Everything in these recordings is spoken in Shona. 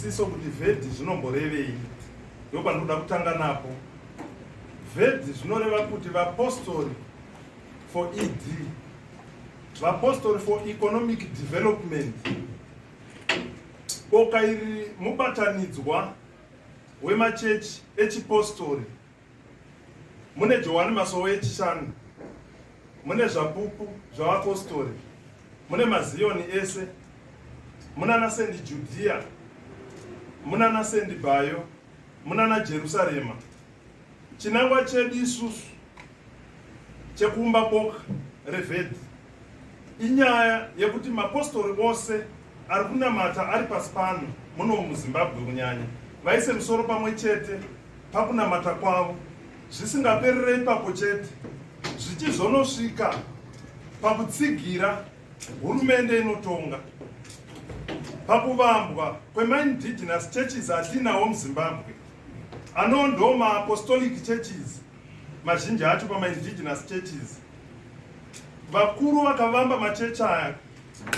Siso kuti VED zvinomborevei ndopandinoda kutanga napo. VED zvinoreva kuti vapostori for ED, vapostori for economic development. Boka iri mubatanidzwa wemachechi echipostori. Mune Johani Masowe echishanu, mune zvapupu zvavapostori, mune maZiyoni ese, munana Sendi Judhiya, munana Sendi Bhayo, munana Jerusarema. Chinangwa chedu isusu chekuumba boka reVhedhi inyaya yekuti mapostori ose ari kunamata ari pasi pano muno muZimbabwe kunyanya vaise musoro pamwe chete pakunamata kwavo zvisingaperere ipapo chete zvichizonosvika pakutsigira hurumende inotonga pakuvambwa kwemaindigenous churches atinawo muZimbabwe anoo ndo maapostolic churches mazhinji acho pamaindigenous churches vakuru vakavamba machechi aya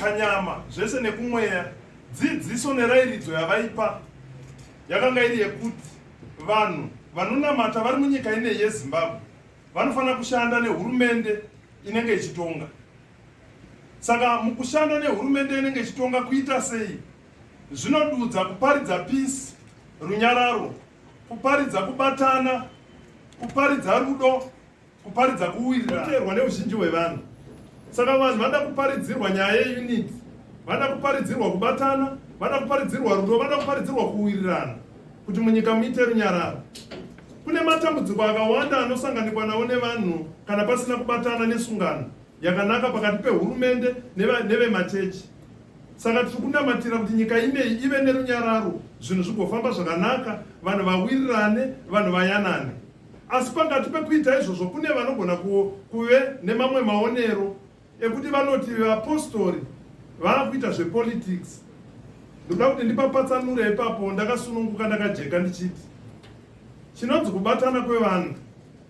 panyama zvese nekumweya dzidziso nerayiridzo yavaipa yakanga iri yekuti vanhu vanonamata vari munyika ineyi yeZimbabwe vanofanira kushanda nehurumende inenge ichitonga. Saka mukushanda nehurumende inenge ichitonga kuita sei? Zvinodudza kuparidza peace, runyararo, kuparidza kubatana, kuparidza rudo, kuparidza kuwirirana neuzhinji hwevanhu. Saka vanhu vanoda kuparidzirwa nyaya yeunity, vanoda kuparidzirwa kubatana, vanoda kuparidzirwa rudo, vanoda kuparidzirwa kuwirirana kuti munyika muite runyararo. Kune matambudziko akawanda anosanganikwa nawo nevanhu kana pasina kubatana nesungano yakanaka pakati pehurumende nevemachechi. Saka tiri kunamatira kuti nyika ineyi ive nerunyararo, zvinhu zvigofamba zvakanaka, vanhu vawirirane, vanhu vayanane. Asi pakati pekuita izvozvo kune vanogona kuve nemamwe maonero ekuti vanoti vapostori vaakuita zvepolitics. Ndoda kuti ndipapatsanure ipapo ndakasununguka ndakajeka ndichiti chinonzi kubatana kwevanhu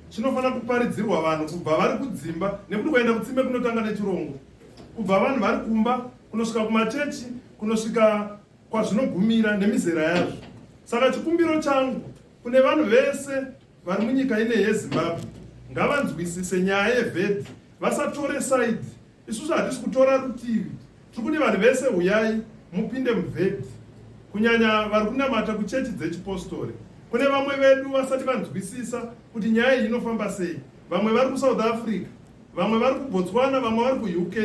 chinofanira kuparidzirwa vanhu kubva vari kudzimba nekuti kuenda kutsime kunotanga nechirongo kubva vanhu vari kumba kunosvika kumachechi kunosvika kwazvinogumira nemizera yazvo. Saka chikumbiro changu kune vanhu vese vari munyika ine yeZimbabwe ngavanzwisise nyaya yevhedhi, vasatore side. Isusu hatisi kutora rutivi, tiri kuti vanhu vese huyai mupinde muvhedhi, kunyanya vari kunamata kuchechi dzechipostori. Kune vamwe vedu vasati vanzwisisa kuti nyaya iyi inofamba sei. Vamwe vari kuSouth Africa, vamwe vari kuBotswana, vamwe vari kuUK.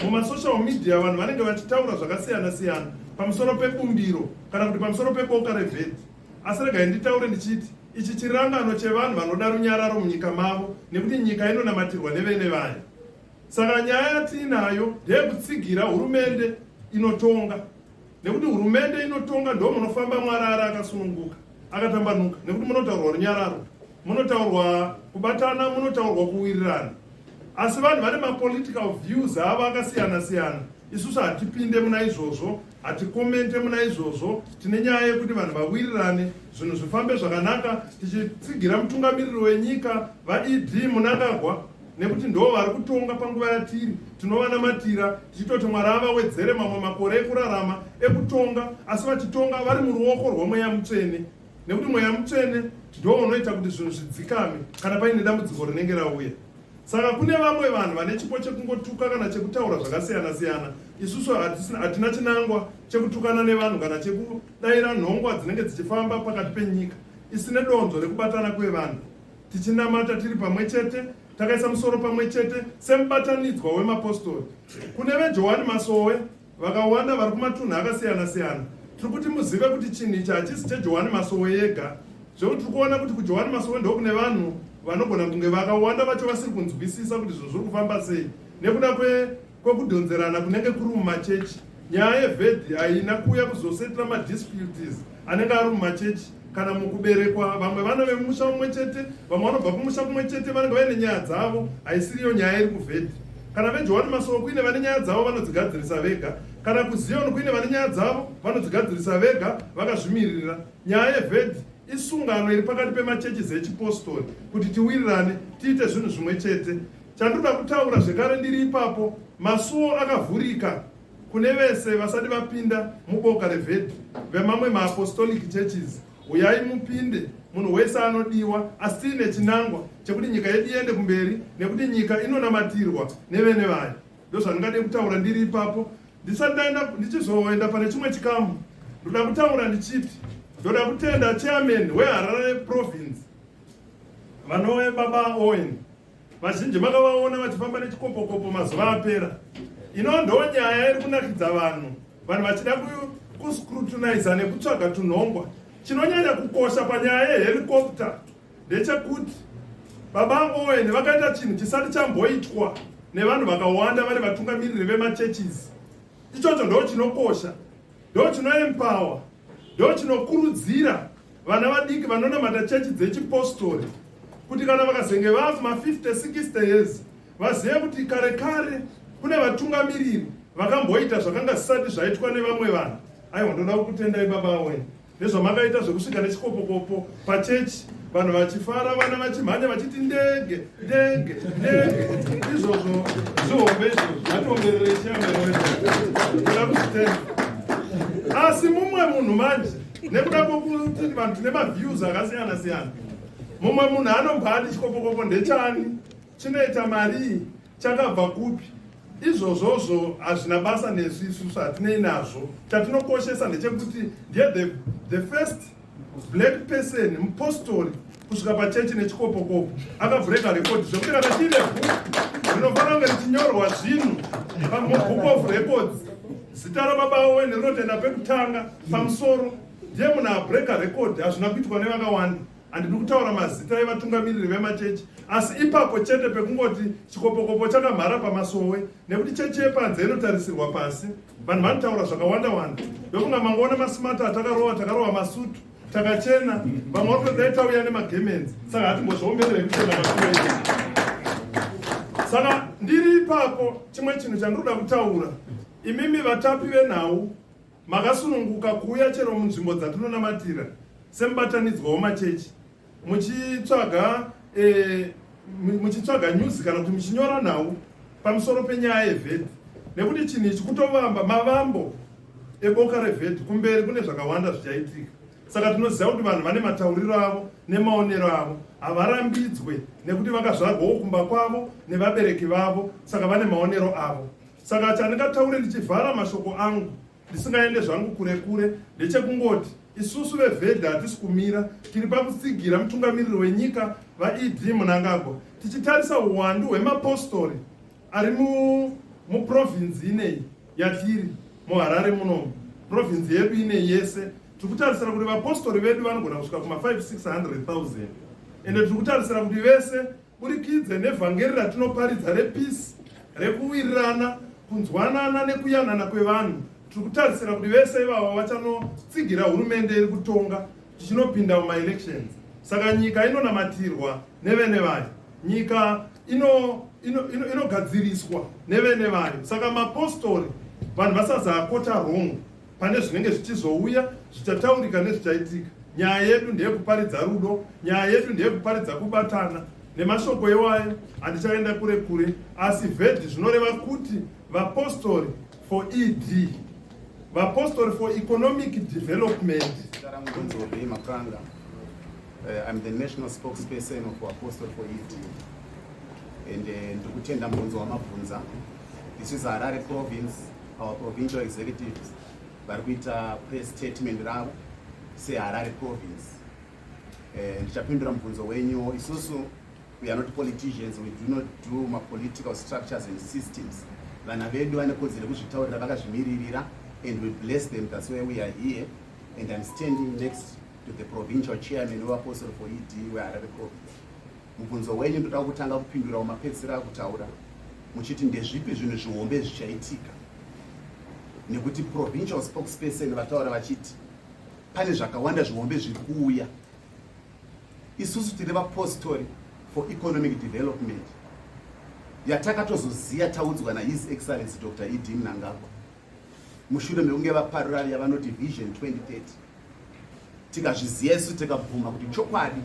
Mumasocial media vanhu vanenge vachitaura zvakasiyana siyana pamusoro pebumbiro kana kuti pamusoro peboka revhedhi. Asi regai nditaure ndichiti ichi chirangano chevanhu vanoda runyararo munyika mavo nekuti nyika inonamatirwa nevene vayo. Saka nyaya yatiinayo ndeyekutsigira hurumende inotonga nekuti hurumende inotonga ndo munofamba mwarara akasununguka akatambanuka nekuti munotaurwa runyararo, munotaurwa kubatana, munotaurwa kuwirirana. Asi vanhu vane mapolitical views avo akasiyana siyana, isusu hatipinde muna izvozvo, hatikomente muna izvozvo. Tine nyaya yekuti vanhu vawirirane, zvinhu zvifambe zvakanaka, tichitsigira mutungamiriri wenyika vaED Mnangagwa nekuti ndo vari kutonga panguva yatiri. Tinovanamatira tichitoti Mwari avawedzere mamwe makore ekurarama ekutonga, asi vachitonga vari muruoko rwaMweya Mutsvene, nekuti Mweya Mutsvene ndo unoita kuti zvinhu zvidzikame kana paine dambudziko rinenge rauya. Saka kune vamwe vanhu vane chipo chekungotuka kana chekutaura zvakasiyana siyana. Isusu hatina chinangwa chekutukana nevanhu kana chekudaira nhongwa dzinenge dzichifamba pakati penyika. Isine donzvo rekubatana kwevanhu, tichinamata tiri pamwe chete, takaisa musoro pamwe chete semubatanidzwa wemapostori. Kune veJohani Masowe vakawanda vari kumatunhu akasiyana siyana, tiri kuti muzive kuti chinhu ichi hachisi cheJohani Masowe yega. Zvekuti tiri kuona kuti kuJohani Masowe ndokune vanhu vanogona kunge vakawanda vacho vasiri kunzwisisa kuti zvinhu zviri kufamba sei nekuda kwekudhonzerana kunenge kuri mumachechi. Nyaya yevhedhi haina kuuya kuzosetla madisputes anenge ari mumachechi kana mukuberekwa. Vamwe vana vemusha mumwe chete, vamwe vanobva kumusha kumwe chete, vanenge vaine nyaya dzavo. Haisiriyo nyaya iri kuvhedhi. Kana veJohani Masowe kuine vane nyaya dzavo vanodzigadzirisa vega, kana kuZion kuine vane nyaya dzavo vanodzigadzirisa vega vakazvimiririra. Nyaya yevhedhi isungano iri pakati pemachechi echipostori kuti tiwirirane tiite zvinhu zvimwe chete. Chandinoda kutaura zvekare ndiri ipapo, masuo akavhurika. Kune vese vasati vapinda muboka reVhedhi vemamwe maApostolic churches, huyai mupinde. Munhu wese anodiwa, asi tiine chinangwa chekuti nyika yedu iende kumberi, nekuti nyika inonamatirwa nevene vayo. Ndozvandingade kutaura ndiri ipapo. Ndisati ndaenda, ndichizoenda pane chimwe chikamu, ndoda kutaura ndichiti ndoda kutenda chairman weHarare Province, vanove Baba Owen. Vazhinji makavaona vachifamba nechikopokopo mazuva apera. Ino ndo nyaya iri kunakidza vanhu, vanhu vachida kuscrutiniza nekutsvaga tunhongwa. Chinonyanya kukosha panyaya yehelicopter ndechekuti Baba Owen vakaita chinhu chisati chamboitwa nevanhu vakawanda vari vatungamiriri vemachurches. Ichocho ndo chinokosha, ndo chinoempower, ndo chinokurudzira vana vadiki vanonamata chechi dzechipostori kuti kana vakazenge vaakuma 50 60 years vazive kuti kare kare kune vatungamiriri vakamboita zvakanga zvisati zvaitwa nevamwe vanhu. Aiwa, ndoda kukutendai, Baba Owen, nezvamakaita zvekusvika nechikopokopo pachechi, vanhu vachifara, vana vachimhanya vachiti ndege, ndege, ndege. Izvozvo zvihombe izvozvo, ngatiombererei chiyamberoda kuzvitenda. Asi mumwe munhu manje, nekuda kwokuti vanhu tine maviews akasiyana siyana, mumwe munhu anombati chikopokopo ndechani, chinoita marii, chakabva kupi? Izvozvozvo hazvina basa nesu, isusu hatinei nazvo. Chatinokoshesa ndechekuti ndiye the first black person mupostori kusvika pachechi nechikopokopo. Akabreaka record zvekuti kana chiine bhuku rinofanira kunge richinyorwa zvinhu pamubook of records, zita raBaba Owen rinotenda pekutanga pamusoro. Ndiye munhu abreaka record, hazvina kuitwa nevakawanda. Handidi kutaura mazita evatungamiriri vemachechi, asi ipapo chete pekungoti chikopokopo chakamhara pamasowe, nekuti chechi yepanze inotarisirwa pasi, vanhu vanotaura zvakawanda wanda. Ndokunga mangoona masmart atakarova, takarova masutu, takachena, vamwe vari kutodai tauya nemagemenzi, saka hatimbozviomberere kuchena masuo. Saka ndiri ipapo, chimwe chinhu chandinoda kutaura, imimi vatapi venhau makasununguka kuuya chero munzvimbo dzatinonamatira semubatanidzwa wemachechi muchitsvaga news kana kuti muchinyora nhau pamusoro penyaya yevhedhi, nekuti chinhu ichi kutovamba mavambo eboka revhedhi, kumberi kune zvakawanda zvichaitika. Saka tinoziva kuti vanhu vane matauriro avo nemaonero avo, havarambidzwe nekuti vakazvarwawo kumba kwavo nevabereki vavo, saka vane maonero avo. Saka chandingataure ndichivhara mashoko angu, ndisingaende zvangu kure kure, ndechekungoti isusu vevhedhi hatisi kumira, tiri pakutsigira mutungamiriri wenyika vaED Mnangagwa, tichitarisa uwandu hwemapostori ari muprovinzi ineyi yatiri muHarare munomu. Provinzi yedu ineyi yese, tiri kutarisira kuti vapostori vedu vanogona kusvika kuma 5 600 000, ende tiri kutarisira kuti vese burikidze nevhangeri ratinoparidza repeace, rekuwirirana, kunzwanana nekuyanana kwevanhu, tiri kutarisira kuti vese ivavo vachanotsigira hurumende iri kutonga tichinopinda mumaelections. Saka nyika inonamatirwa nevene vayo, nyika inogadziriswa nevene vayo. Saka mapostori, vanhu vasazaquota wrong pane zvinenge zvichizouya, zvichataurika nezvichaitika. Nyaya yedu ndeyekuparidza rudo, nyaya yedu ndeyekuparidza kubatana. Nemashoko iwayo handichaenda kure kure, asi vhedhi zvinoreva kuti vapostori for ED, vapostori for economic development. Nzove Mapranga. I'm the national spokesperson of Apostle for ED. And ndiri kutenda mubvunzo wamabvunza. This is Harare Province, our provincial executives vari kuita press statement ravo seHarare Province. Ndichapindura mubvunzo wenyu. Isusu we are not politicians, we do not do mapolitical structures and systems. Vana vedu vane kodzero yekuzvitaurira vakazvimiririra, and we bless them. That's why we are here. And I'm standing next to the provincial chairman weApostle for ED weHarare Province. Mubvunzo wenyu ndoda kutanga kupindura wamapedzisira akutaura muchiti ndezvipi zvinhu zvihombe zvichaitika, nekuti provincial spokesperson vataura vachiti pane zvakawanda zvihombe zviri kuuya. Isusu tiri vapostori for economic development yatakatozoziya taudzwa naHis Excellence Dr ED Mnangagwa mushure mekunge vaparura yavanoti Vision 2030. Tikazviziva isu, tikabvuma kuti chokwadi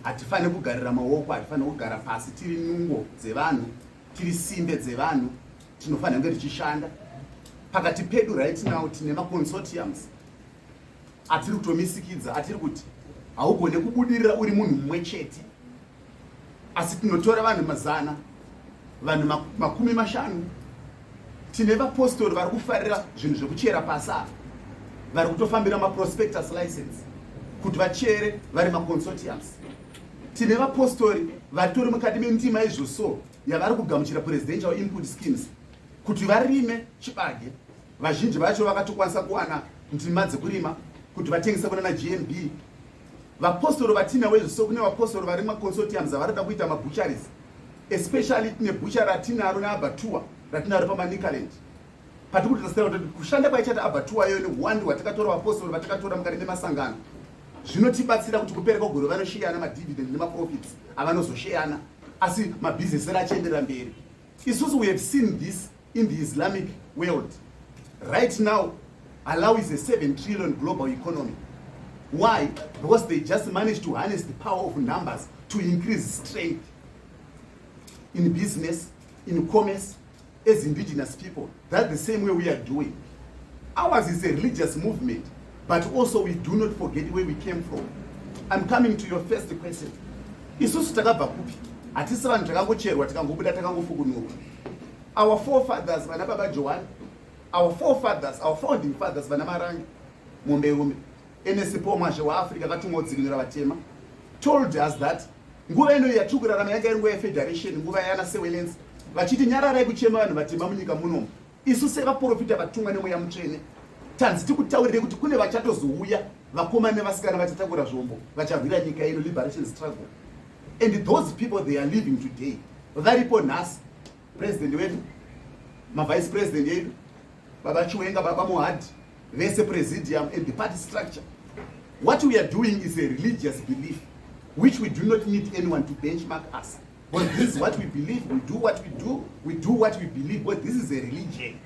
hatifaniri kugarira maoko, hatifaniri kugara pasi. Tiri nungo dzevanhu, tiri simbe dzevanhu, tinofanira kunge tichishanda. Pakati pedu right now tine maconsortiums atiri kutomisikidza, atiri kuti haugone kubudirira uri munhu mumwe chete, asi tinotora vanhu mazana, vanhu 50. Tine vapostori vari kufarira zvinhu zvekuchera pasi apa, vari kutofambira maprospectus license kuti vachere vari maconsortiums. Tine vapostori vatori mukati mendima izvo yavari kugamuchira presidential input schemes kuti varime chibage. Vazhinji vacho vakatokwanisa kuwana ndima dzekurima kuti vatengese kuna naGMB. Vapostori vatinavo izvo, so kune vapostori vari maconsortiums avarida kuita mabutcheries, especially tine butchery ratinaro neabattoir ratinaro paManicaland, patiri kutasira kuti kushanda kwaichata abattoir iyoyo neuwandu hwatakatora, vapostori vatakatora mukati memasangano, zvinotibatsira kuti kupera kwegore vanosheyana madividend nemaprofits avanozosheyana, asi mabhizinesi ero achienderera mberi. Isusu we have seen this in the Islamic world. Right now Halal is a 7 trillion global economy. Why? Because they just managed to harness the power of numbers to increase strength in business, in commerce. As indigenous people, that's the same way we are doing. Ours is a religious movement, but also we do not forget where we came from. I'm coming to your first question. Isusu takabva kupi? Hatisi vanhu takangocherwa, tikangobuda, takangofukunurwa. Our forefathers, vana Baba Johani, our forefathers, our founding fathers, vana Marange, Momberume, Nspo Mwazhe waAfrica akatumwa kudzikinura vatema, told us that nguva ino yatiri kurarama yanga iri nguva yefederation, nguva yana Sewelens, vachiti nyararai kuchema, vanhu vatema munyika munomu. Isu sevaprofita vatumwa neMweya Mutsvene, tanzi tikutaurire kuti kune vachatozouya, vakomana nevasikana vachatakura zvombo, vacharwira nyika ino, liberation struggle. And those people, they are living today, varipo nhasi. President wedu, mavice president edu, Baba Chiwenga, Baba Mohadi, vese presidium and the party structure. What we are doing is a religious belief which we do not need anyone to benchmark us, but this is what we believe. We do what we do, we do what we believe, but this is a religion.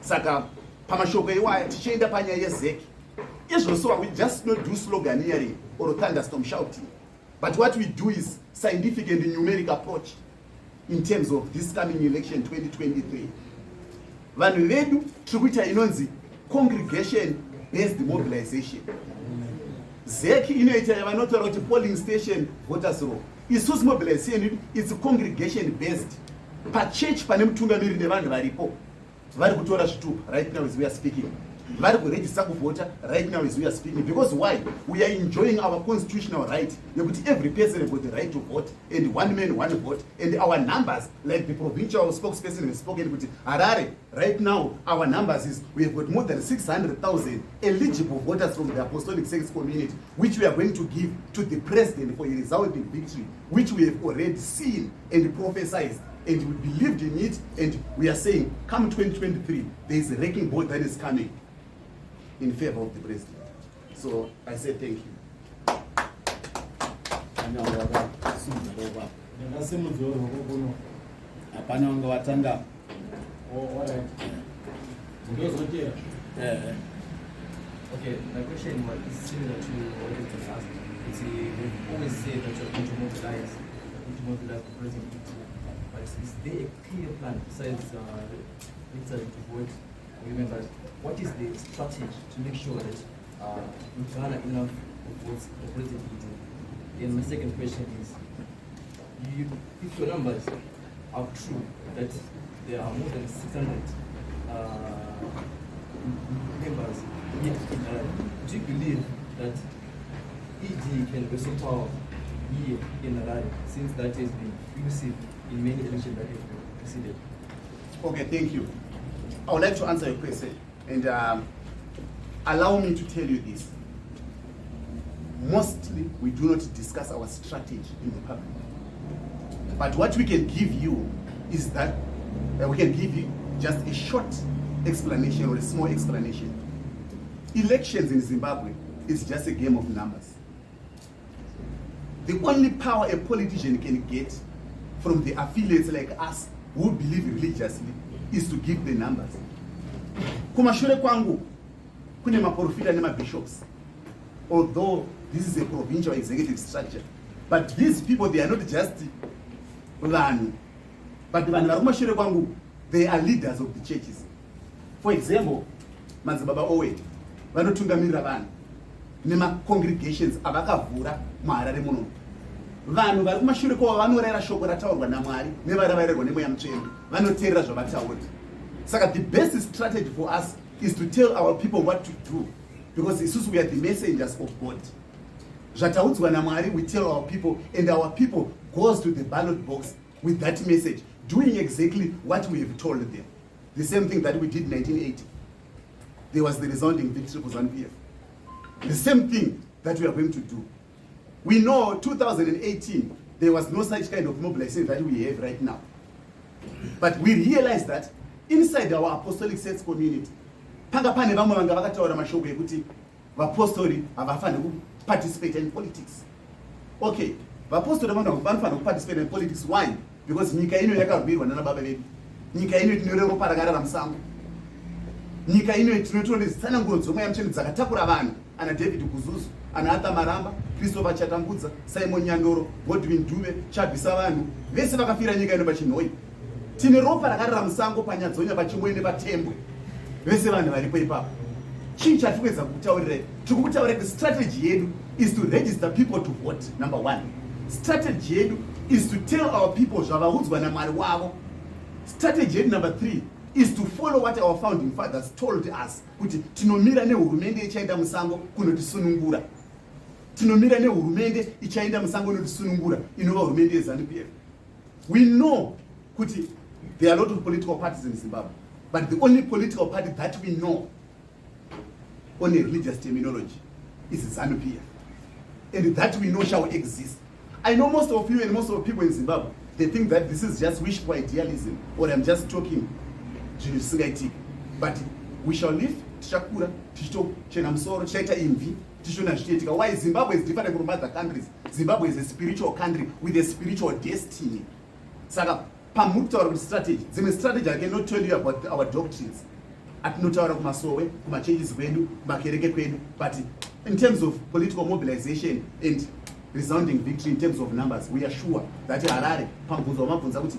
Saka pamashoko iwaya, tichienda panyaya yeZEC izvo, we just not do sloganeering or thunderstorm shouting, but what we do is scientific and numeric approach in terms of this coming election 2023. Vanhu vedu, tiri kuita inonzi congregation based mobilization. ZEC inoita yavanotaura kuti polling station, voters roll. Isusu mobilization yedu, it's congregation based. Pachurch pane mutungamiri nevanhu varipo vari kutora zvitupa. Right now as we are speaking, vari kuregister kuvhota right now as we are speaking. Because why? We are enjoying our constitutional right yekuti every person got the right to vote, and one man, one vote. And our numbers, like the provincial spokesperson has spoken kuti Harare right now, our numbers is we have got more than 600,000 eligible voters from the Apostolic Sex community, which we are going to give to the president for a resulting victory, which we have already seen and prophesized, and we believed in it. And we are saying come 2023, there is a wrecking ball that is coming in favor of the president. So I say thank you. Pane vanga vakasimudza ruoko apa. Ndakasimudza ruoko kuno. Hapana vanga vatanga. Oh, alright. Ndozotera. Okay, my question was is similar to what has been asked. It's we've always said that you're going to mobilize, you're going to mobilize the president. But is there a clear plan besides registering to vote for your members? What is the strategy to make sure that we garner enough votes for President ED? Then my second question is, if your numbers are true, that there are more than 600 members here in Harare, do you believe that ED can wrestle power here in Harare, since that has been elusive in many elections that have preceded? Okay, thank you. I would like to answer your question and allow me to tell you this. Mostly, we do not discuss our strategy in the public. But what we can give you is that we can give you just a short explanation or a small explanation. Elections in Zimbabwe is just a game of numbers. The only power a politician can get from the affiliates like us who believe religiously is to give the numbers. Kumashure kwangu kune maprofita nemabishops. Although this is a provincial executive structure, but these people, they are not just vanhu, but vanhu vari kumashure kwangu, they are leaders of the churches. For example, Madzibaba Owen vanotungamirira vanhu nemacongregations avakavhura muHarare muno. Vanhu vari kumashure kwavo vanorayira shoko rataurwa naMwari nevaravairwa nemweya mutsvene, vanoteerera zvavataura. Saka the best strategy for us is to tell our people what to do, because isusu we are the messengers of God. Zvataudzwa naMwari, we tell our people, and our people goes to the ballot box with that message, doing exactly what we have told them. The same thing that we did in 1980. There was the resounding victory for ZANU-PF. The same thing that we are going to do. We know 2018, there was no such kind of mobilization that we have right now. But we realize that inside our apostolic sects community, panga pane vamwe vanga vakataura mashoko ekuti vapostori havafaniri kuparticipate in politics. Okay, vapostori vanofanira kuparticipate in politics. Why? Because nyika ino yakarwirwa nana baba vedu. Nyika ino tinore ropa rakarara musango. Nyika ino tinotora tsananguro dzomweya mutsvene dzakatakura vanhu ana David Guzuzu, ana Arthur Maramba, Christopher Chatambudza, Simon Nyandoro, Godwin Dube, Chabvisa vanhu vese vakafira nyika ino paChinhoyi. Tine ropa rakarara musango paNyadzonya, paChimwe nepaTembwe, vese vanhu varipo ipapo. Chii chatiri kuedza kukutaurirai? Tiri kukutaurirai kuti strategy yedu is to register people to vote. Number one, strategy yedu is to tell our people zvavaudzwa naMwari wavo. Strategy yedu number three is to follow what our founding fathers told us, kuti tinomira nehurumende ichaenda musango kunotisunungura. Tinomira nehurumende ichaenda musango inotisunungura, inova hurumende yeZANU-PF. We know kuti there are a lot of political parties in Zimbabwe, but the only political party that we know on a religious terminology is ZANU-PF, and that we know shall exist. I know most of you and most of people in Zimbabwe, they think that this is just wishful idealism or I'm just talking zvinhu zvisingaitiki, but we shall live. Tichakura tichitochena musoro, tichaita imvi tichiona zvichiitika. Why? Zimbabwe is different from other countries. Zimbabwe is a spiritual country with a spiritual destiny. Saka pamuri kutaura kuti strategy, dzimwe strategy, I cannot tell you about our doctrines atinotaura kumasowe, kumachurches kwedu, kumakereke kwedu, but in terms of political mobilization and resounding victory in terms of numbers, we are sure that Harare, pamubvunzo wamabvunza kuti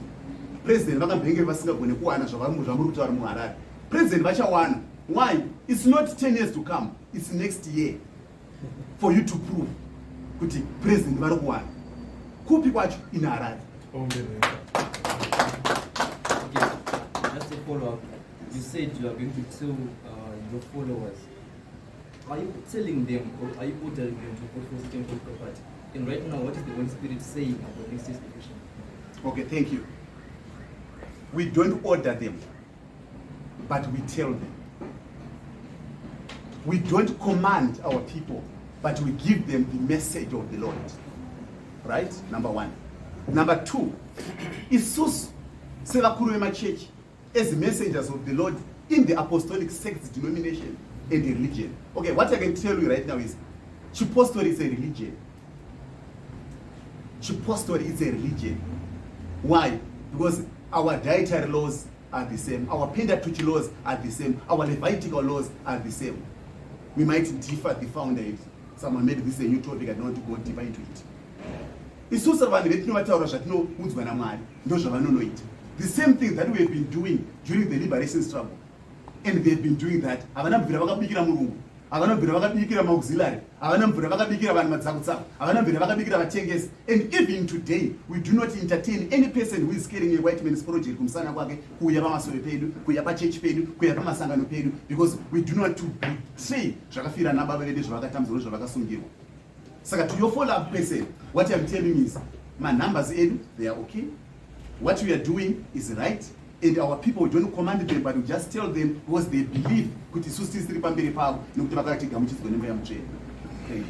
president vakambenge vasingagone kuwana zvamuri kutaura muHarare, president vachawana. Why? It's not 10 years to come, it's next year for you to prove kuti president vari kuwana kupi kwacho in Harare. Okay, just a follow up. You said you are going to tell your followers. Are you telling them or are you ordering them to vote for certain political party? And right now, what is the Holy Spirit saying about next year's election? Okay, thank you. We don't order them, but we tell them. We don't command our people, but we give them the message of the Lord. Right? Number one. Number two, isusu sevakuru vemachechi, as messengers of the Lord in the apostolic sects, denomination and religion. Okay, what I can tell you right now is Chipostori is a religion. Chipostori is a religion. Why? Because our dietary laws are the same, our Pentateuch laws are the same, our Levitical laws are the same. We might differ the founder. If someone made this a new topic, I don't want to go deeper into it. Isusu vanhu vetinovataura zvatinoudzwa naMwari, ndo zvavanonoita. The same thing that we have been doing during the liberation struggle, and they've been doing that. Havana kubvira vakabikira murungu, havana kubvira vakabikira maauxiliary, havana kubvira vakabikira vanhu madzakutsaku, havana kubvira vakabikira vatengesi. And even today we do not entertain any person who is carrying a white man's project kumusana kwake kuuya pamasoro pedu, kuuya pachechi pedu, kuuya pamasangano pedu, because we do not to betray zvakafira nababa vedu, zvavakatambudzwa, zvavakasungirwa. Saka to your follow up person, what I'm telling is manumbers edu, they are okay. What we are doing is right, and our people, we don't command them, but we just tell them because they believe kuti isusu tisiri pamberi pavo nekuti vakatigamuchidzwa nemweya mutsvene. Thank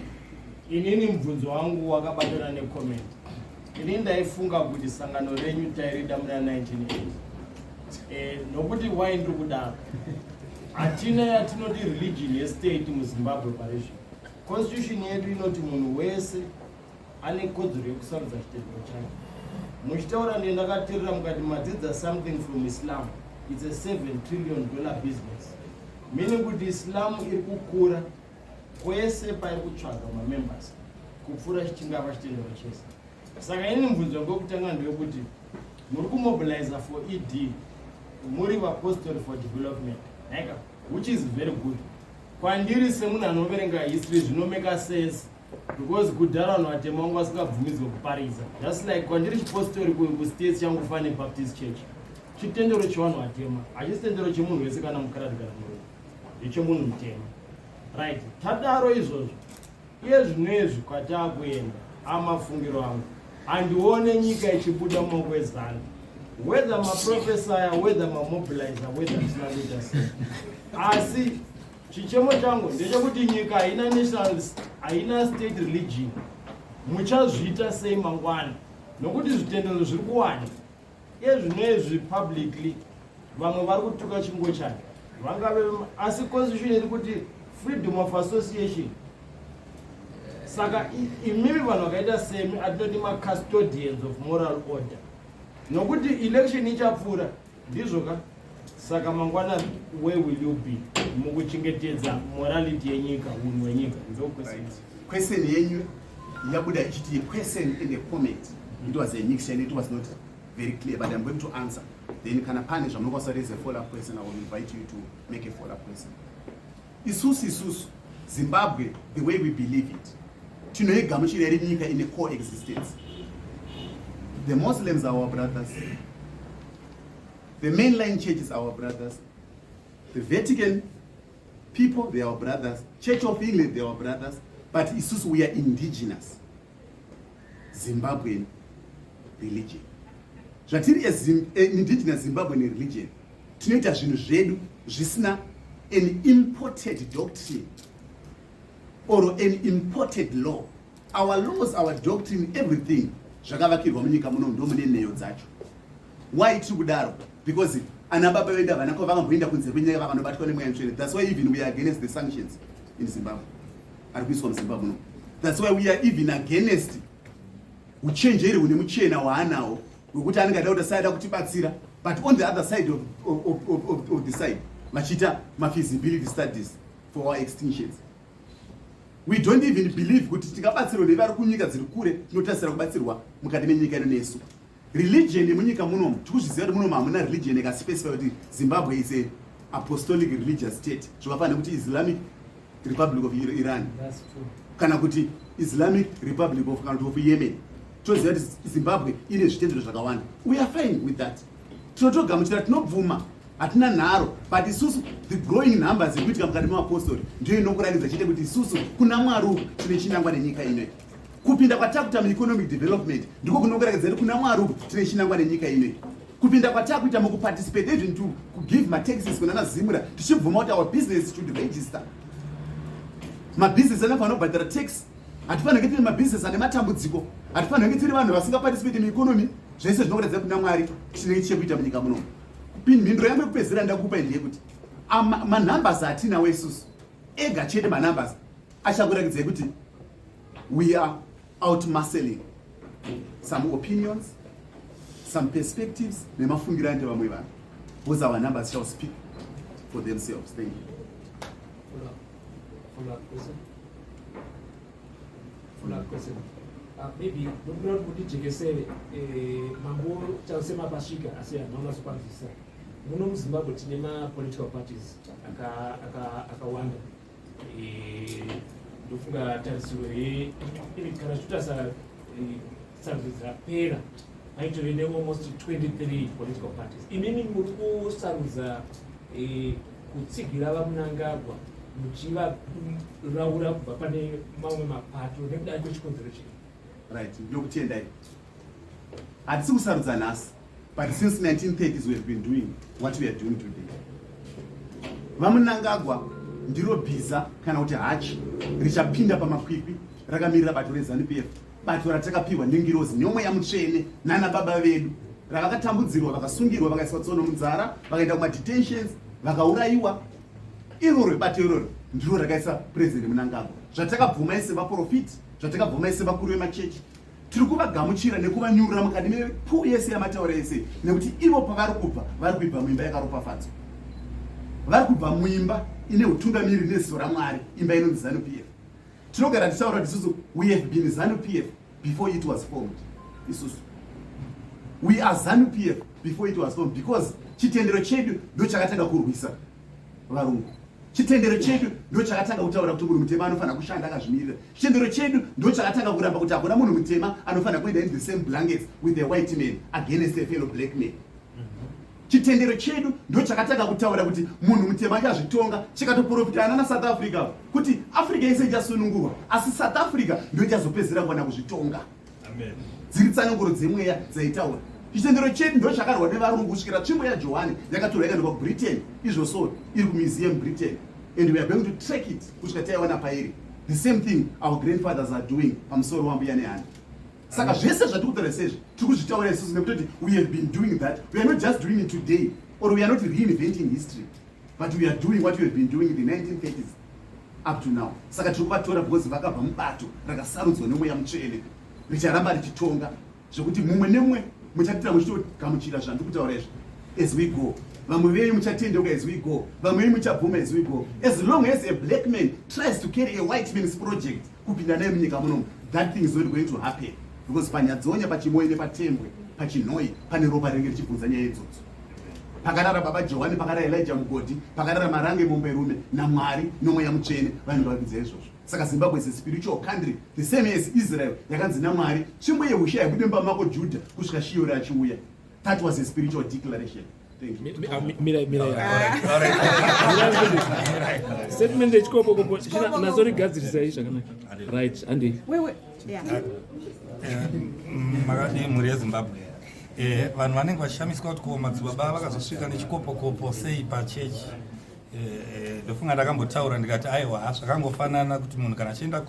you. Inini mubvunzo wangu wakabatana necomment. Inini ndaifunga kuti sangano renyu tairida muna 1980, nokuti why ndiri kudaro, hatina yatinoti religion yestate muZimbabwe parizvino. Constitution yedu inoti munhu wese ane kodzero yekusarudza chitendero chake. Muchitaura ndiye ndakateerera mukati madzidza something from Islam. It's a $7 trillion business, meaning kuti Islam iri kukura kwese pairi kutsvaga mamembers kupfuura chingava chitendero chese. Saka ini mubvunzo wangu wekutanga ndewekuti muri kumobiliza for ED muri vapostori for development. Nhaika, which is very good kwandiri semunhu anoverenga history, zvinomeka sense because kudhara vanhu vatema vangu vasingabvumidzwe kuparidza. Just like kwandiri chipostori kuStates changofanana neBaptist Church, chitendero chevanhu vatema, hachisi chitendero chemunhu wese, kana mukaradi kana murungu, ndechemunhu mutema, right? Tadaro izvozvo, iye zvino izvi kwataakuenda, amafungiro angu, handione nyika ichibuda mumaoko eZANU, whether maprofesaya, whether mamobilizer, whether tisina kuita sei. Asi chichemo changu ndechekuti nyika haina national, haina state religion. Muchazviita sei mangwana? Nokuti zvitendero zviri kuwanda iye zvino izvi. Publicly vamwe vari kutuka chingochani vangave, asi constitution iri kuti freedom of association. Saka imimi vanhu vakaita semi atinoti macustodians of moral order, nokuti election ichapfuura, ndizvo ka? Saka mangwana where will you be mukuchengetedza morality yenyika, unhu hwenyika? Ndo question. Question yenyu yabuda ichiti question and a comment. It was a mixture and it was not very clear, but I'm going to answer. Then kana pane zvamunokwanisa raise a follow up question, I will invite you to make a follow up question. Isusu Zimbabwe, the way we believe it, tinoigamuchira iri nyika ine coexistence. The Muslims are our brothers, the mainline churches are our brothers, the Vatican people, they are our brothers, Church of England, they are our brothers, but isusu we are indigenous Zimbabwean religion. Zvatiri indigenous Zimbabwean religion, tinoita zvinhu zvedu zvisina an imported doctrine or an imported law. Our laws, our doctrine, everything zvakavakirwa munyika muno, ndo mune nheyo dzacho. Why tiri kudaro? Because ana baba vedu havana kwavangamboenda kunze kwenyika vakanobatwa nemweya mutsvene. That's why even we are against the sanctions in Zimbabwe, ari kuiswa muZimbabwe no. That's why we are even against uchenjeri hune muchena waanawo hwekuti anenge ada kuti asaida kutibatsira, but on the other side of the side vachiita mafeasibility studies for our extinctions. We don't even believe kuti tingabatsirwa nevari kunyika dziri kure. Tinotarisira kubatsirwa mukati menyika ino nesu. Religion yemunyika munomu, tikuzviziva kuti munomu hamuna religion yakaspecify kuti Zimbabwe is a apostolic religious state, zvakafanira kuti Islamic Republic of Iran That's true. kana kuti Islamic Republic of, kana kuti of Yemen. Toziva kuti Zimbabwe ine zvitendero zvakawanda. We are fine with that. Tinotogamuchira, tinobvuma, hatina nharo. But isusu, the growing numbers ekuitika mukati memapostori ndiyo inokuratidza chete kuti isusu kuna Mwari uku tine chinangwa nenyika inoyi. Kupinda kwatakuita mueconomic development ndiko kunokuratidza kuti kuna Mwari uku tine chinangwa nenyika inoyi. Kupinda kwatakuita mukuparticipate, even to kugive mataxes kuna naZIMRA, tichibvuma kuti our business should register, mabhizinesi anofanira kubhadhara tax. Hatifaniri kunge tine mabhizinesi ane matambudziko, hatifaniri kunge tiri vanhu vasingaparticipate mueconomy. Zvese zvinokuratidza kuna Mwari chinenge chekuita munyika muno. Mhinduro yangu yekupedzisira ndakupa ndeyekuti manumbers atinawo isusu ega chete, manumbers achakurakidzai kuti we are outmuscling some opinions, some perspectives nemafungiro anoita vamwe vanhu, because our numbers shall speak for themselves. Thank you. Follow up question. Follow up question. Maybe ndokuda kuti mutijekesere, mambo chasemapasvika, asi handina kunyatsokwanzwisisa. Muno muZimbabwe tine mapolitical parties akawanda. Ndofunga tarisiro kana tichitarisa sarudzo dzapera, paitove nealmost 23 political parties. Imimi muri kusarudza kutsigira vaMnangagwa muchivaraura kubva pane mamwe mapato nekuda kwechikonzero chii? Right, ndinokutendai. Hatisi kusarudza nhasi, but since 1930s we have been doing what we are doing today. VaMnangagwa ndiro bhiza kana kuti hachi richapinda pamakwikwi rakamirira bato reZANU PF, bato ratakapiwa nengirozi nemweya mutsvene nana baba vedu, ravakatambudzirwa, vakasungirwa, vakaiswa tsono munzara, vakaenda kumadetentions, vakaurayiwa. Iroro bato iroro ndiro rakaisa President Mnangagwa. Zvatakabvuma sevaprofiti, zvatakabvuma sevakuru vemachechi, tiri kuvagamuchira nekuvanyurura mukati mepuu yese yamataura ese, nekuti ivo pavari kubva, vari kuibva muimba yakaropafadzwa, vari kubva muimba ine utungamiri neziso raMwari, imba inonzi ZANU PF. Tinogara tichitaura kuti isusu we have been ZANU PF before it was formed. Isusu we are ZANU PF before it was formed, because chitendero chedu ndo chakatanga kurwisa. Varungu. Chitendero chedu ndo chakatanga kutaura kuti munhu mutema anofanira kushanda akazvimirira. Chitendero chedu ndo chakatanga kuramba kuti hakuna munhu mutema anofanira kuenda in the same blankets with the white man against a fellow black man. Chitendero chedu ndo chakatanga kutaura kuti munhu mutema achazvitonga, chikatoprofitana naSouth Africa kuti Africa yese ichasunungurwa, asi South Africa ndo ichazopedzera kuwana kuzvitonga. Dziri tsananguro dzemweya dzaitaura. Chitendero chedu ndo chakarwa nevarungu kusvikira tsvimbo yaJohani yakatorwa ikaendwa kuBritain, izvo so iri kumuseum Britain, and we are going to track it kusvika taiwana pairi. The same thing our grandfathers are doing pamusoro wambuya nehanda. Saka zvese zvatiri kutaura sezvi tiri kuzvitaura isusu nekutoti we have been doing that. We are not just doing it today or we are not reinventing history, but we are doing what we have been doing in the 1930s up to now. Saka tiri kuvatora because vakabva mubato rakasarudzwa nemweya mutsvene richaramba richitonga, zvekuti mumwe nemumwe muchatira muchitogamuchira zvandiri kutaura izvi as we go. Vamwe venyu muchatendeuka as we go, vamwe venyu muchabvuma as we go. As long as a black man tries to carry a white man's project kupinda naye munyika munomu, that thing is not going to happen, because panyadzonya, pachimoyi, nepatembwe, pachinhoi pane ropa rinenge richibvunza nyaya idzodzo. Pakarara baba Johani, pakarara Elijah Mugodhi, pakarara Marange, Momberume, naMwari nomweya mutsvene vanhu vavidza izvozvo. Saka Zimbabwe is a spiritual country, the same as Israel yakanzi naMwari, tsvimbo yehushe haibude mumba mako Judha kusvika Shiyori achiuya. That was a spiritual declaration. Thank you. Mira, mira, statement yechikopokopo nazorigadzirisai zvakanaka. Right, handi. Makadii mhuri yeZimbabwe? Vanhu vanenge vachishamiswa kuti ko madzibaba vakazosvika nechikopokopo sei pachechi. Ndofunga ndakambotaura ndikati aiwa, zvakangofanana kuti munhu kana achienda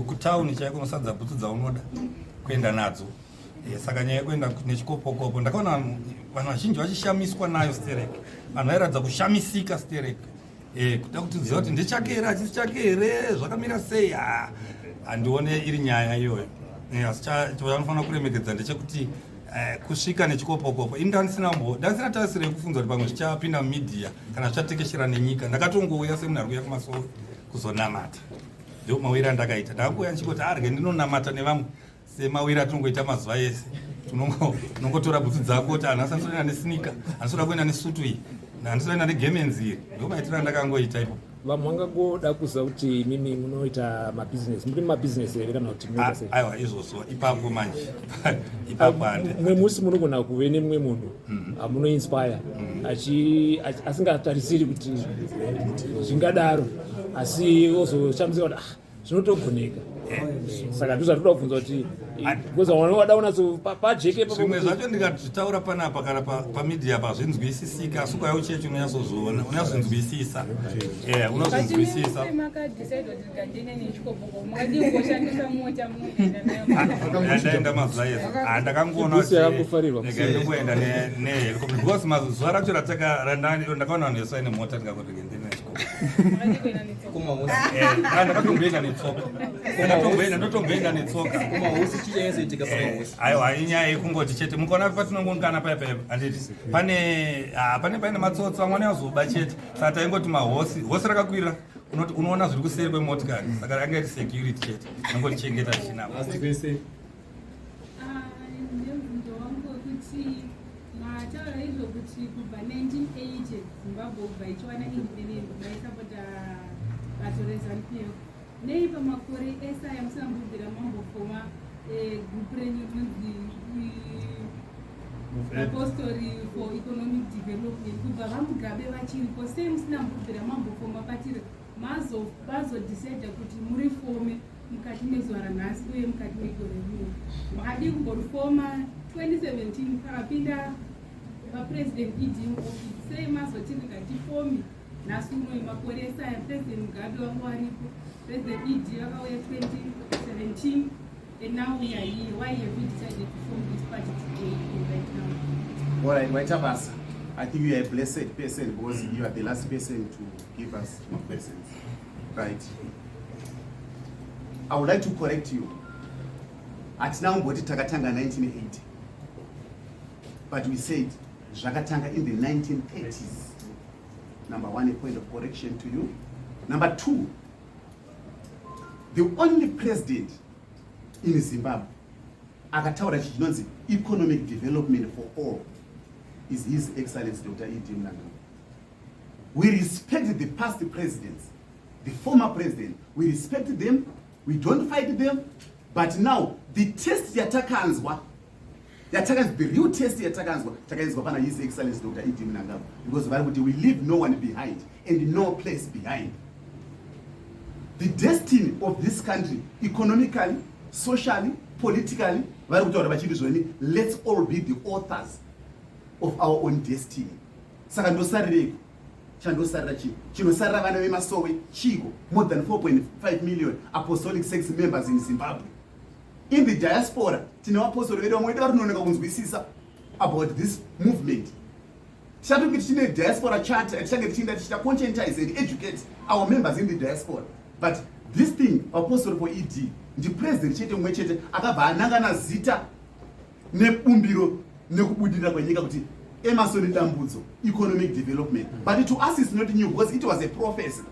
kutauni chaiko unosadza bhutsu dzaunoda kuenda nadzo. Saka nyaya yekuenda nechikopokopo ndakaona vanhu vazhinji vachishamiswa nayo sterek. Vanhu vairatidza kushamisika sterek, kuda kuti ziva kuti ndechake here, hachisi chake here, zvakamira sei. Handione iri nyaya iyoyo. Asi chavanofanira kuremekedza ndechekuti kusvika nechikopokopo ini ndandisina tarisiro yekufunza kuti pamwe zvichapinda mumedia kana zvichatekeshera nenyika. Ndakatongouya semunhu ari kuuya kumasoro kuzonamata. Ndo mawiro andakaita. Ndakangouya ndichingoti arye ndinonamata nevamwe semawiro atinongoita mazuva ese. Unongotora bhutsu dzako kuti hanhu asati kuenda nesneaker, handisi kuda kuenda nesutu iyi, handisi kuenda negemenzi iri. Ndo maitiro andakangoita ipo. Vamwe vangangoda kuziva kuti imimi munoita mabhizinesi, muri mumabhizinesi here kana kuti munoita sei? Aiwa, izvozvo ipapo manje ipapo hande. Mumwe musi munogona kuve nemumwe munhu amunoinspire asingatarisiri kuti zvingadaro, asi ozoshamisika kuti ah, zvinotogoneka. Saka ndizvo zvatinoda kubvunza kuti because vamwe wada kunatso pajeke. Zvimwe zvacho ndikazvitaura panapa kana pamedia pazvinzwisisika, asi ukauya kuchechi unonyatsozviona, unyatsozvinzwisisa, unozvinzwisisa. Ndaenda mazuva ese ndakangoona ndingoenda nehelicopter because mazuva racho rataka ndakaona vanhu vese vaine mota, ndikangoti ndine nechikopo. Ndakatomboenda netsoka, ndakatomboenda, ndotomboenda netsoka. Aiwa, inyaya yekungoti chete mukaona patinongoungana paya paya, handiti pane pane paine matsotsi, vamwe vanozoba chete. Saka taingoti mahosi hosi rakakwira, unoti unoona zviri kuseri kwemotikari, saka ranga iri security chete, nongotichengeta tichinapa. Nemubvunzo wangu wekuti mataura izvo kuti kubva 1980 Zimbabwe kubva ichiwana independence maisapota bato reZANU PF. Nei pamakore ese aya musina kumbobvira mambofoma group renyu rinonzi Apostori for Economic Development kubva vaMugabe vachiripo? Sei musina kumbobvira mambofoma patiri vazodecida kuti murifome mukati mezuva ranhasi uye mukati megore rino? Makadii kumborifoma 2017 pakapinda vaPresident ED muoffice? Sei mazoti tifome nhasi uno, makore ese aya President Mugabe vanga varipo, President ED vakauya 2017, and now we are here? Why have you decided to form this party today, right now? All right, waita basa. I think you are a blessed person because you are the last person to give us questions. Right. I would like to correct you. Hatina kumboti takatanga 1980. But we said zvakatanga in the 1930s. Number one, a point of correction to you. Number two, the only president in Zimbabwe akataura chinonzi economic development for all is His Excellence Dr. E.D. Mnangagwa. We respect the past presidents, the former president. We respect them, we don't fight them, but now the test yatakanzwa, yatakanzwa, the real test yatakanzwa, takainzwa pana His Excellency Dr. E.D. Mnangagwa, because vari kuti we leave no one behind and no place behind. The destiny of this country, economically, socially, politically, vari kutaura vachiti zvoni, let's all be the authors of our own destiny. Saka ndosarireiko? Chandosarira chii? Chinosarira vana vemasowe chiiko? More than 4.5 million apostolic sex members in Zimbabwe. In the diaspora tine vapostori vedu vamwe vedu vari kunonoka kunzwisisa about this movement. Tichatonge tichine diaspora charter tichange tichienda tichita conscientize and educate our members in the diaspora. But this thing, apostle for ED, ndipresident chete mumwe chete akabva anangana zita nebumbiro nekubudirira kwenyika kuti Emerson Dambudzo economic development. But to us it's not new because it was a prophecy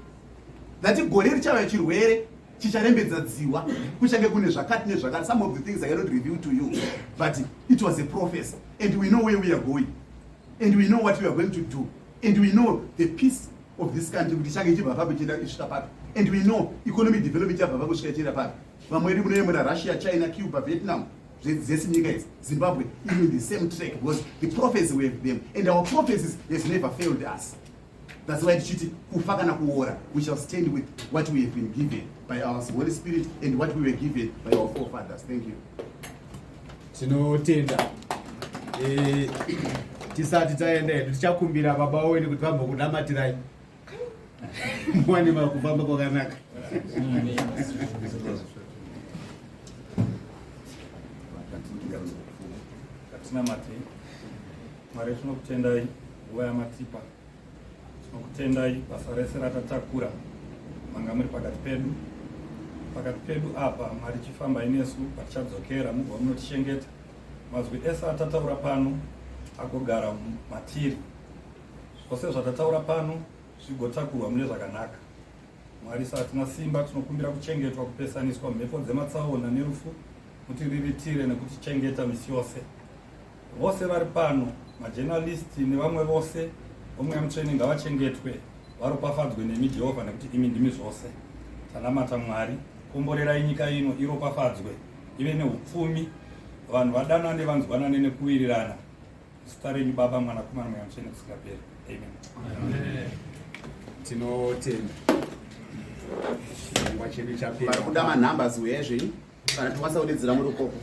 that gore richauya chirwere chicharembedza dziwa, kuchange kune zvakati nezvakati. Some of the things I cannot reveal to you, but it was a prophecy and we know where we are going and we know what we are going to do and we know the peace of this country kuti change ichibva papi ichienda isvika papi, and we know economic development ichabva papi kusvika ichienda papi. Vamwe vedu munoyemura Russia, China, Cuba, Vietnam, dzese nyika idzi, Zimbabwe iri in the same track because the prophecy, we have them and our prophecies has never failed us. That's why tichiti kufa kana kuora, we shall stand with what we have been given by our Holy Spirit and what we were given by our forefathers. Thank you. Tinotenda. Tisati taenda hedu, tichakumbira baba weni kuti vambokunamatirai muwane makufamba kwakanaka. Ngatinamatei. Mwari, tinokutendai nguva yamatipa, tinokutendai basa rese ratatakura. Manga muri pakati pedu, pakati pedu apa. Mwari, chifambai nesu patichadzokera, mubva munotichengeta. Mazwi ese atataura pano agogara matiri, zvose zvatataura pano zvigotakurwa mune zvakanaka. Mwari, satina simba, tinokumbira kuchengetwa, kupesaniswa mhepo dzematsaona nerufu. Mutiriritire nekutichengeta misi yose. Vose vari pano, majournalist nevamwe vose vomweya mutsvene, ngavachengetwe, varopafadzwe nemi Jehovha, nekuti imi ndimi zvose. Tanamata Mwari, komborerai nyika ino, iropafadzwe, ive neupfumi, vanhu vadanane, vanzwanane nekuwirirana. Zita renyu Baba, Mwanakomana, Mweya Mutsvene, kusingaperi. Amen. Tinotenda, chirongwa chedu chapera. Vari kuda manumbers uyezve kana tikwanisa kudedzera muri ukoko,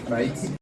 right?